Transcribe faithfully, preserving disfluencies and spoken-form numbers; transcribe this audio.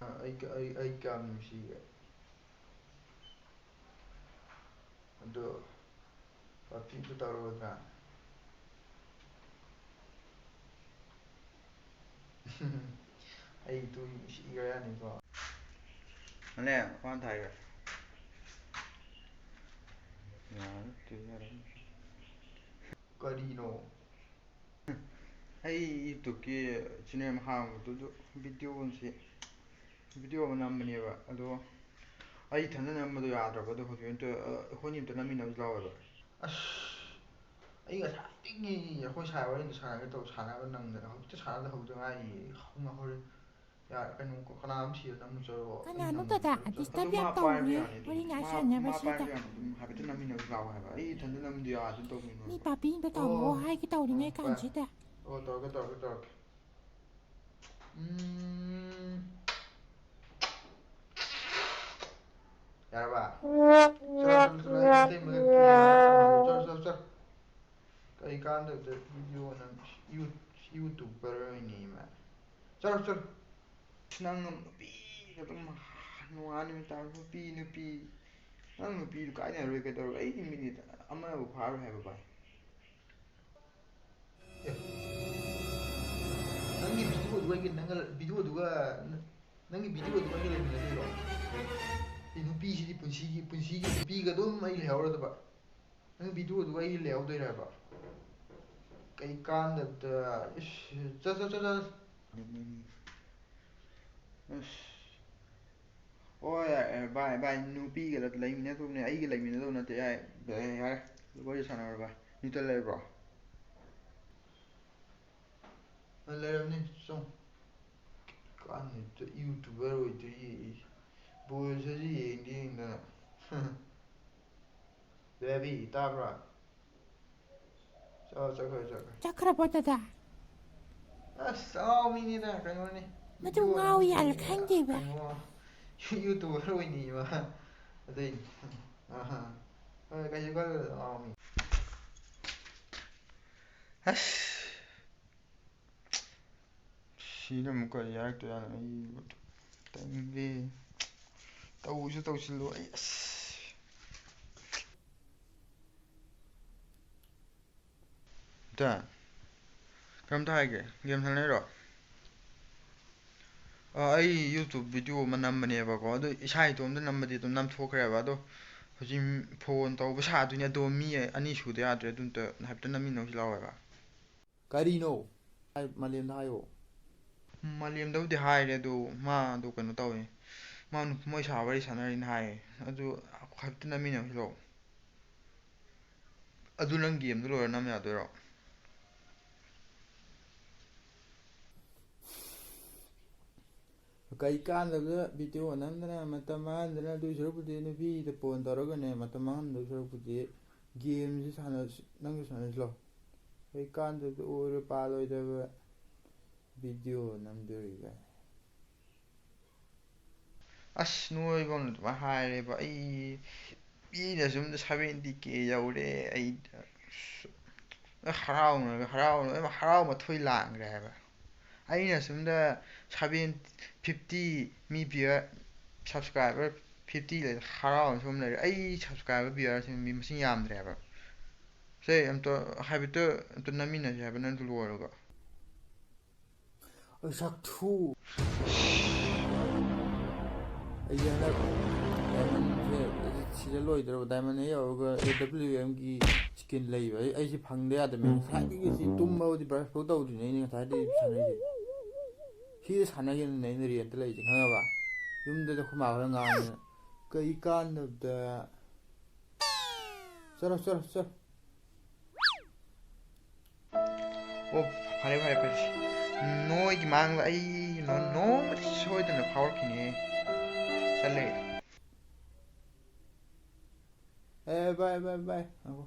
ꯑꯩ ꯑꯩ ꯑꯩ ꯀꯌꯥꯝ ꯅꯨꯡꯁꯤꯒꯦ꯫ ꯑꯗꯣ ꯄꯥꯄꯤꯗꯨ ꯇꯧꯔꯒ ꯑꯩ ꯇꯨ ꯅꯨꯡꯁꯤꯈ꯭ꯔꯦ ꯌꯥꯅꯤꯀꯣ꯫ ꯑꯅꯦ ꯃꯥꯅ ꯊꯥꯏꯒ꯫ ꯌꯥꯔꯦ, ꯇꯨ ꯌꯥꯔꯦ꯫ ꯀꯔꯤꯅꯣ? ꯑꯩ ꯌꯨꯇ꯭ꯌꯨꯕꯀꯤ ꯆꯦꯅꯦꯜ ꯑꯃ ꯍꯥꯡꯕꯗꯨꯗ ꯚꯤꯗꯤꯑꯣꯁꯤ ꯚꯤꯗꯤꯑꯣ ꯑꯃ ꯅꯝꯕꯅꯦꯕ꯫ ꯑꯗꯣ ꯑꯩ ꯏꯊꯟꯗ ꯅꯝꯕꯗꯣ ꯌꯥꯗ꯭ꯔꯕ꯫ ꯑꯗꯣ ꯍꯧꯖꯤꯛ ꯑꯝꯇ ꯑꯩꯈꯣꯏꯅꯤ ꯑꯝꯇ ꯅꯝꯃꯤꯟꯅꯕꯁꯨ ꯂꯥꯛꯑꯣꯕ꯫ ꯑꯁ, ꯑꯩ ꯉꯁꯥꯏꯗꯒꯤ ꯑꯩꯈꯣꯏ ꯁꯥꯏ ꯋꯥꯔꯤꯗ ꯁꯥꯟꯅꯒꯦ ꯇꯧ ꯁꯥꯟꯅꯕ ꯅꯪꯗꯅ ꯍꯧꯖꯤꯛꯇ ꯁꯥꯟꯅꯗ ꯍꯧꯗ ꯉꯥꯏꯔꯤ꯫ ꯍꯧꯅ ꯍꯧꯔꯦ꯫ ꯌꯥ ꯀꯩꯅꯣ ꯀꯅꯥ ꯑꯃ ꯁꯤꯗ ꯅꯝꯃꯨ ꯆꯠꯂꯣ꯫ ꯑꯩ ꯀꯅꯥꯅꯣ ꯅꯝꯃꯨ ꯗꯗꯥ ꯆꯠꯂꯣ꯫ ꯗꯤꯁꯇꯔꯕ ꯑꯗꯨꯝ ꯌꯥꯝ ꯃꯥ ꯄꯥꯏꯔꯁꯨ ꯇꯧꯔꯤ ꯌꯥꯅꯤ ꯑꯗꯨꯝ꯫ ꯋꯥꯔꯤ ꯃꯥ ꯃꯥ ꯉꯥꯏꯁꯟꯅꯕꯁꯤꯗ꯫ ꯄꯥꯏꯔꯁꯨ ꯌꯥꯅꯤ ꯑꯗꯨꯝ ꯍꯥꯏꯐꯦꯠꯇ ꯅꯝꯃꯤꯟꯅꯕꯁꯨ ꯂꯥꯛꯑꯣ ꯍꯥꯏꯕ꯫ ꯑꯩ ꯏꯊꯟꯗ ꯅꯝꯕꯗꯤ ꯌꯥꯗꯦ ꯇꯧꯕꯅꯤꯅꯦ꯫ ꯃꯤ ꯄꯥꯄꯤꯗꯣ ꯇꯧꯔꯣ ꯑꯣ ꯍꯥꯏꯒꯦ ꯇꯧꯔꯤꯉꯩ ꯑꯣ ꯄꯥꯏ ꯀꯥꯟꯁꯤꯗ꯫ ꯑꯣ ꯇꯧꯔꯛꯀꯦ ꯇꯧꯔꯛꯀꯦ ꯇꯧꯔꯛꯀꯦ꯫ ꯎꯝ꯫ ꯌꯥꯔꯕ? ꯆꯠꯂꯣ ꯆꯠꯂꯣ ꯆꯠꯂꯣ ꯑꯩ ꯃꯇꯦꯡ ꯃꯇꯦꯡ ꯆꯠꯂꯣ ꯆꯠꯂꯣ ꯆꯠꯂꯣ꯫ ꯀꯩ ꯀꯥꯟꯗꯕꯗ ꯚꯤꯗꯤꯑꯣ ꯅꯝ ꯌꯨ ꯌꯨꯇ꯭ꯌꯨꯕꯔ ꯑꯣꯏꯅꯤ ꯃꯥ꯫ ꯆꯠꯂꯣ ꯆꯠꯂꯣ꯫ ꯅꯪ ꯅꯨꯄꯤꯒ ꯑꯗꯨꯝ ꯅꯨꯡꯉꯥꯏ ꯅꯨꯃꯤꯗꯥꯡ ꯅꯨꯄꯤ ꯅꯨꯄꯤ꯫ ꯅꯪ ꯅꯨꯄꯤꯗꯨ ꯀꯥꯏꯅꯔꯣꯏ ꯀꯩꯗꯧꯔꯒꯦ? ꯑꯩꯗꯤ ꯃꯤꯅꯤꯠ ꯑꯃꯕꯨ ꯐꯥꯔꯣꯏ ꯍꯥꯏꯕ ꯚꯥꯏ꯫ ꯑꯦ, ꯅꯪꯒꯤ ꯚꯤꯗꯤꯑꯣꯗꯨꯒ ꯑꯩꯒꯤ ꯅꯪꯒ ꯚꯤꯗꯤꯑꯣꯗꯨꯒ ꯅꯪꯒꯤ ꯚꯤꯗꯤꯑꯣꯗꯨꯒ ꯑꯩꯒ ꯂꯩꯃꯤꯟꯅꯗꯣꯏꯔꯣ? ꯑꯦ, ꯅꯨꯄꯤꯁꯤꯗꯤ ꯄꯨꯟꯁꯤꯒꯤ ꯄꯨꯟꯁꯤꯒꯤ ꯅꯨꯄꯤꯒ ꯑꯗꯨꯝ ꯑꯩ ꯂꯩꯍꯧꯔꯗꯕ꯫ ꯅꯪ ꯚꯤꯗꯤꯑꯣꯗꯨꯒ ꯑꯩ ꯂꯩꯍꯧꯗꯣꯏꯔꯕ? ꯀꯩ ꯀꯥꯟꯗꯕꯗ꯫ ꯏꯁ, ꯆꯠ ꯆꯠ ꯆꯠ ꯆꯠ꯫ ꯑꯁ꯫ ꯍꯣꯏ ꯌꯥꯔꯦ, ꯚꯥꯏ ꯚꯥꯏ ꯅꯨꯄꯤꯒ ꯂꯩꯃꯤꯟꯅꯗꯧꯕꯅꯦ ꯑꯩꯒ ꯂꯩꯃꯤꯟꯅꯗꯧ ꯅꯠꯇꯦ꯫ ꯌꯥꯔꯦ ꯌꯥꯔꯦ꯫ ꯋꯥꯔꯤ ꯁꯥꯟꯅꯔꯣꯏ ꯚꯥꯏ꯫ ꯅ꯭ꯌꯨꯇꯟ ꯂꯩꯕ꯭ꯔꯣ? ꯂꯩꯔꯝꯅꯤ ꯆꯪ꯫ ꯀꯥꯟꯗꯦ꯫ ꯌꯨꯇ꯭ꯌꯨꯕꯔ ꯑꯣꯏꯗꯣꯏꯌꯦ꯫ ꯕꯣꯜꯁꯤꯁꯨ ꯌꯦꯡꯗꯤ ꯌꯦꯡꯗꯅ꯫ ꯕꯦꯕꯤ ꯇꯥꯕ꯭ꯔꯥ? ꯆꯠꯈ꯭ꯔꯦ ꯆꯠꯈ꯭ꯔꯦ꯫ ꯆꯠꯈ꯭ꯔꯕꯣ ꯗꯗꯥ? ꯑꯁ ꯑꯉꯥꯎꯕꯤꯅꯤꯗ ꯀꯩꯅꯣꯅꯤ꯫ ꯃꯗꯨ ꯉꯥꯎ ꯌꯥꯜꯂ ꯈꯪꯗꯦꯕ꯫ ꯀꯩꯅꯣ ꯌꯨꯇꯨꯕꯔ ꯑꯣꯏꯅꯤꯕ꯫ ꯑꯗꯨꯏꯅꯤ꯫ ꯑꯍꯥ꯫ ꯍꯣꯏ ꯀꯩꯁꯨ ꯈꯜꯂꯨꯅꯨ ꯑꯉꯥꯎꯕꯤ꯫ ꯑꯁ꯫ ꯁꯤꯗ ꯑꯃꯨꯛꯀ ꯌꯥꯔꯛꯇꯣꯏꯔꯥꯅ ꯑꯩ ꯇꯥꯅꯤꯡꯗꯦ꯫ ꯇꯧꯁꯨ ꯇꯧꯁꯤꯜꯂꯨ꯫ ꯑꯩ ꯑꯁ꯫ ꯗ꯫ ꯀꯔꯝꯇ ꯍꯥꯏꯒꯦ? ꯒꯦꯝ ꯁꯥꯟꯅꯩꯔꯣ? ꯑ, ꯑꯩ YouTube video ꯑꯃ ꯅꯝꯕꯅꯦꯕꯀꯣ꯫ ꯑꯗꯨ ꯏꯁꯥ ꯏꯇꯣꯝꯇ ꯅꯝꯕꯗꯤ ꯑꯗꯨꯝ ꯅꯝꯊꯣꯛꯈ꯭ꯔꯦꯕ꯫ ꯑꯗꯣ ꯍꯧꯖꯤꯛ phone ꯇꯧꯕ ꯁꯥꯗꯣꯏꯅꯦ꯫ ꯑꯗꯣ ꯃꯤ ꯑꯅꯤ ꯁꯨꯗ ꯌꯥꯗ꯭ꯔꯦ꯫ ꯑꯗꯨꯝꯇ ꯍꯥꯏꯐꯦꯠꯇ ꯅꯝꯃꯤꯟꯅꯧꯁꯤ ꯂꯥꯎ ꯍꯥꯏꯕ꯫ ꯀꯔꯤꯅꯣ? ꯍꯥꯏ, ꯃꯥꯂꯦꯝꯗ ꯍꯥꯏꯌꯣ꯫ ꯃꯥꯂꯦꯝꯗꯕꯨꯗꯤ ꯍꯥꯏꯔꯦ, ꯑꯗꯣ ꯃꯥꯗꯣ ꯀꯩꯅꯣ ꯇꯧꯋꯦ꯫ ꯃꯥ ꯅꯨ-, ꯃꯣꯏ ꯁꯥ ꯋꯥꯔꯤ ꯁꯥꯟꯅꯔꯤꯅ ꯍꯥꯏꯌꯦ꯫ ꯑꯗꯨ ꯍꯥꯏꯐꯦꯠꯇ ꯅꯝꯃꯤꯟꯅꯧꯁꯤ ꯂꯥꯎ꯫ ꯑꯗꯨ ꯅꯪ gameꯗꯨ ꯂꯣꯏꯔ ꯅꯝ ꯌꯥꯗꯣꯏꯔꯣ? ꯀꯩ ꯀꯥꯟꯗꯕꯗ video ꯅꯝꯗꯅ ꯃꯇꯝ ꯃꯥꯡꯍꯟꯗꯅ, ꯑꯗꯨꯏ ꯁꯔꯨꯛꯄꯨꯗꯤ ꯅꯨꯄꯤꯗ phone ꯇꯧꯔꯒꯅꯦ ꯃꯇꯝ ꯃꯥꯡꯍꯟꯗꯧ ꯁꯔꯨꯛꯄꯨꯗꯤ gameꯁꯤ ꯁꯥꯟꯅ-, ꯅꯪꯁꯨ ꯁꯥꯟꯅꯁꯤꯂꯣ꯫ ꯀꯩ ꯀꯥꯟꯗꯕꯗ ꯑꯣꯏꯔꯣꯏ ꯄꯥꯜꯂꯣꯏꯗꯕ video ꯅꯝꯗꯣꯔꯤꯒ꯫ ꯑꯁ, ꯅꯣꯏꯕꯧꯅ ꯑꯗꯨꯃꯥꯏꯅ ꯍꯥꯏꯔꯦꯕ꯫ ꯑꯩ, ꯃꯤꯅ ꯁꯣꯝꯗ seventy K ꯌꯧꯔꯦ꯫ ꯑꯩ, ꯑꯁ, ꯍꯔꯥꯎꯅꯒ ꯍꯔꯥꯎꯅ, ꯍꯔꯥꯎ ꯃꯊꯣꯏ ꯂꯥꯡꯈ꯭ꯔꯦ ꯍꯥꯏꯕ꯫ ꯑꯩꯅ ꯁꯣꯝꯗ seven fifty ꯃꯤ viewer, subscriber fifty ꯂꯩ, ꯍꯔꯥꯎꯅ ꯁꯣꯝ ꯂꯩꯔꯦ꯫ ꯑꯩ subscriber viewerꯁꯤꯡ ꯃꯤ ꯃꯁꯤꯡ ꯌꯥꯝꯗ꯭ꯔꯦ ꯍꯥꯏꯕ꯫ ꯁꯦ, ꯑꯝꯇ ꯍꯥꯏꯐꯦꯠꯇ ꯑꯝꯇ ꯅꯝꯃꯤꯟꯅꯁꯦ ꯍꯥꯏꯕ, ꯅꯪꯁꯨ ꯂꯣꯏꯔꯒ꯫ ꯑꯩ ꯁꯛꯊꯨ꯫ ꯑꯩꯁꯦ ꯍꯟꯗꯛ diamondꯁꯦ ꯁꯤꯖꯜ ꯂꯣꯏꯗ꯭ꯔꯕ, diamond ꯍꯦꯛ ꯌꯧꯔꯒ AWMꯒꯤ skin ꯂꯩꯕ꯫ ꯑꯩ, ꯑꯩꯁꯦ ꯐꯪꯗ ꯌꯥꯗꯕꯅꯤ꯫ ꯉꯁꯥꯏꯗꯒꯤ ꯁꯤ ꯇꯨꯝꯕꯕꯨꯗꯤ brush ꯐꯥꯎ ꯇꯧꯗ꯭ꯔꯤꯅꯦ ꯑꯩꯅ ꯉꯁꯥꯏꯗꯒꯤ ꯁꯥꯟꯅꯩꯁꯦ꯫ ꯁꯤꯗ ꯁꯥꯟꯅꯒꯦꯅꯅꯦ ꯑꯩꯅ rankꯇ ꯂꯩꯔꯤꯁꯦ, ꯈꯪꯉꯕ? ꯌꯨꯝꯗꯁꯨ ꯑꯩꯈꯣꯏ ꯃꯥ ꯍꯣꯏ ꯉꯥꯡꯉꯦ꯫ ꯀꯩ ꯀꯥꯟꯗꯕꯗ꯫ ꯆꯠꯂꯣ, ꯆꯠꯂꯣ, ꯆꯠꯂꯣ꯫ ꯑꯣ, ꯐꯔꯦ, ꯐꯔꯦ, ꯐꯔꯦ꯫ ꯅꯣꯏꯒꯤ ꯃꯥꯡꯗ ꯑꯩ ꯅꯣ-, ꯅꯣꯡꯃꯗꯤ ꯁꯣꯏꯗꯅ ꯐꯥꯎꯔꯛꯈꯤꯅꯤ꯫ ꯆꯠꯂꯦ꯫ ꯑꯦ, bye, bye, bye꯫ ꯉꯥꯏꯈꯣ꯫